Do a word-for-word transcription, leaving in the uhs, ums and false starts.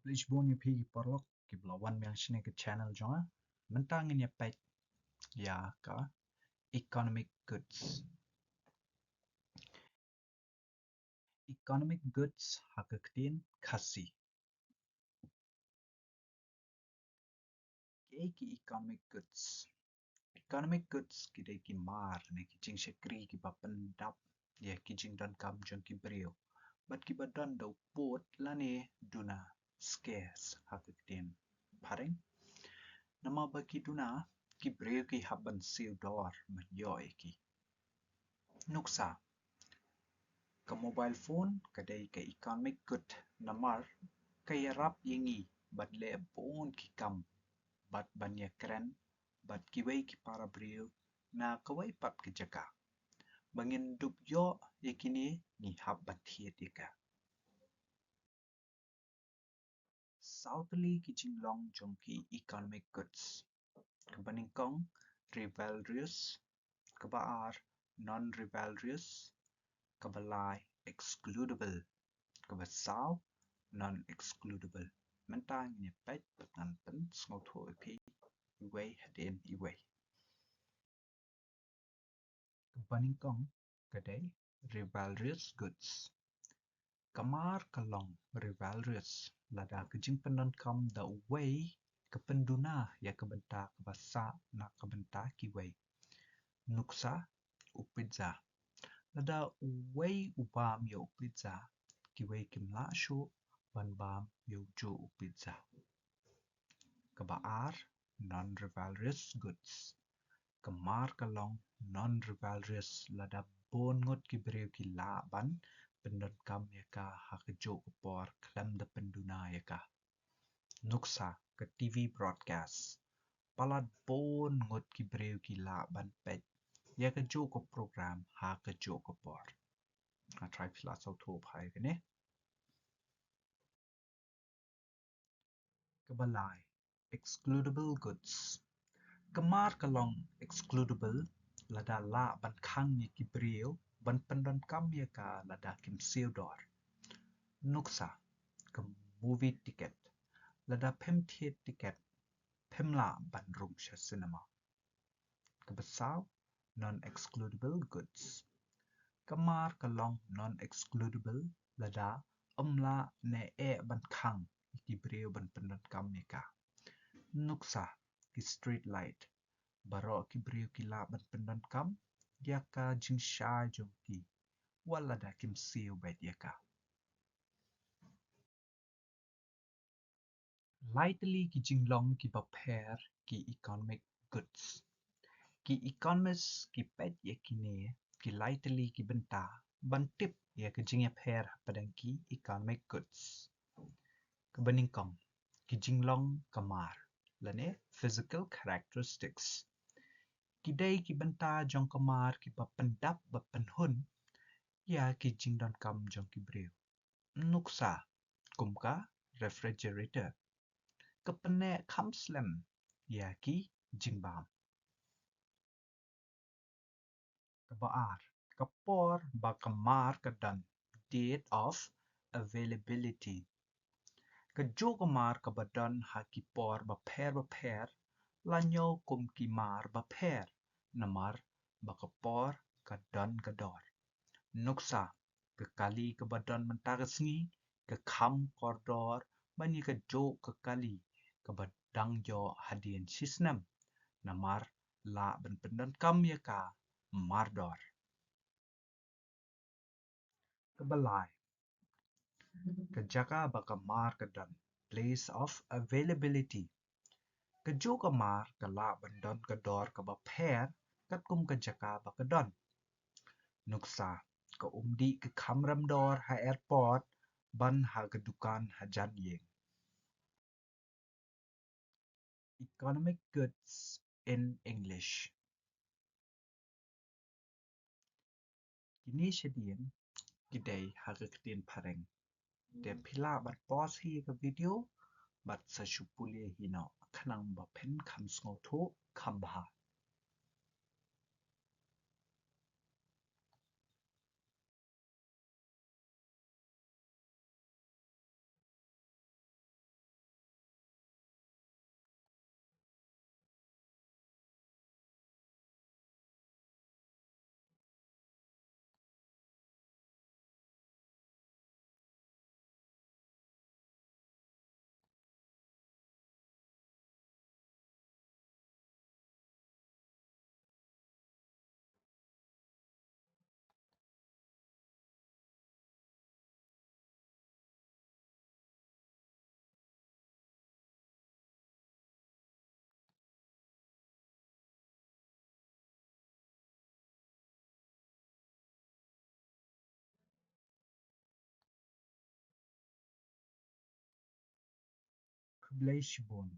Khublei shibun ïa phi ki paralok kiba la wan biang shane ka channel jong nga. Mynta ngin ïa peit ïa ka economic goods. Economic goods ha ka ktien Khasi. Kiei ki economic goods? Economic goods ki dei ki mar ne ki jingshakri kiba pyndap ïa ki jingdonkam jong ki briew bad kiba don da u pud lane duna, scarce ha ka ktien phareng. Namar ba ki duna, ki briew ki hap ban siew dor ban ïoh ïa ki. Nuksa, ka mobile phone ka dei ka economic good namar ka ïarap ïa ngi ban leh bun ki kam bad ban ïakren bad kiwei ki para briew na kawei pat ka jaka. Ba ngin dup ïoh ïa kine ngi hap ban thied ïa ka. Saw tylli ki jinglong jong ki economic goods. Kaba nyngkong, rivalrous. Kaba ar, non-rivalrous. Kaba lai, excludable. Kaba saw, non-excludable. Mynta ngin ïa peit bad ngan pynsngewthuh ïa phi iwei hadien iwei. Kaba nyngkong ka dei rivalrous goods. Ka mar ka long rivalrous lada ka jingpyndonkam da uwei ka pynduna ïa ka bynta kaba sah na ka bynta kiwei. Nuksa, u pizza. Lada uwei u bam ïa u pizza, kiwei kim lah shuh ban bam ïa ujuh u pizza. Kaba ar, non-rivalrous goods. Ka mar ka long non-rivalrous lada bun ngut ki briew ki lah ban pyndonkam ïa ka ha kajuh ka por khlem da pynduna ïa ka. Nuksa, ka T V broadcast. Palat bun ngut ki briew ki lah ban peit ïa kajuh ka program ha kajuh ka por. Nga tharai phi la sngewthuh bha ïa kane. Kaba lai, excludable goods. Ka mar ka long excludable lada lah ban khang ïa ki briew ban pyndonkam ïa ka lada kim siew dor. Nuksa, ka movie ticket. Lada phim thied ticket, phim lah ban rung sha cinema. Kaba saw, non-excludable goods. Ka mar ka long non-excludable lada ym lah ne eh ban khang ïa ki briew ban pyndonkam ïa ka. Nuksa, ki street light. Baroh ki briew ki lah ban pyndonkam ïa ka jingshai jong ki wat lada kim siew beit ïa ka. Lai tylli ki jinglong kiba pher ki economic goods. Ki economist ki peit ïa kine ki lai tylli ki bynta ban tip ïa ka jingïapher hapdeng ki economic goods. Kaba nyngkong, ki jinglong ka mar lane physical characteristics. Ki dei ki bynta jong ka mar kiba pyndap ba pynhun ïa ki jingdonkam jong ki briew. Nuksa, kum ka refrigerator. Ka pynneh kham slem ïa ki jingbam. Kaba ar, ka por ba ka mar ka don, date of availability. Kajuh ka mar kaba don ha ki por bapher bapher la ñiew kum ki mar bapher namar ba ka por ka don ka dor. Nuksa, ka kali kaba don mynta ka sngi ka kham kordor ban ïa kajuh ka kali kaba dang ïoh hadien shisnem namar lah ban pyndonkam ïa ka mardor. Kaba lai, ka jaka ba ka mar ka don, place of availability. Kajuh ka mar ka lah ban don ka dor kaba pher katkum ka jaka ba ka don. Nuksa, ka umdih ka kham rem dor ha airport ban ha ka dukan hajan ïing. Economic goods in English. Kine shadien ki dei ha ka ktien phareng. Te phi lah ban pause hi ka video bad sa shu pule hi noh khnang ba phin kham sngewthuh kham bha. Khublei shibun.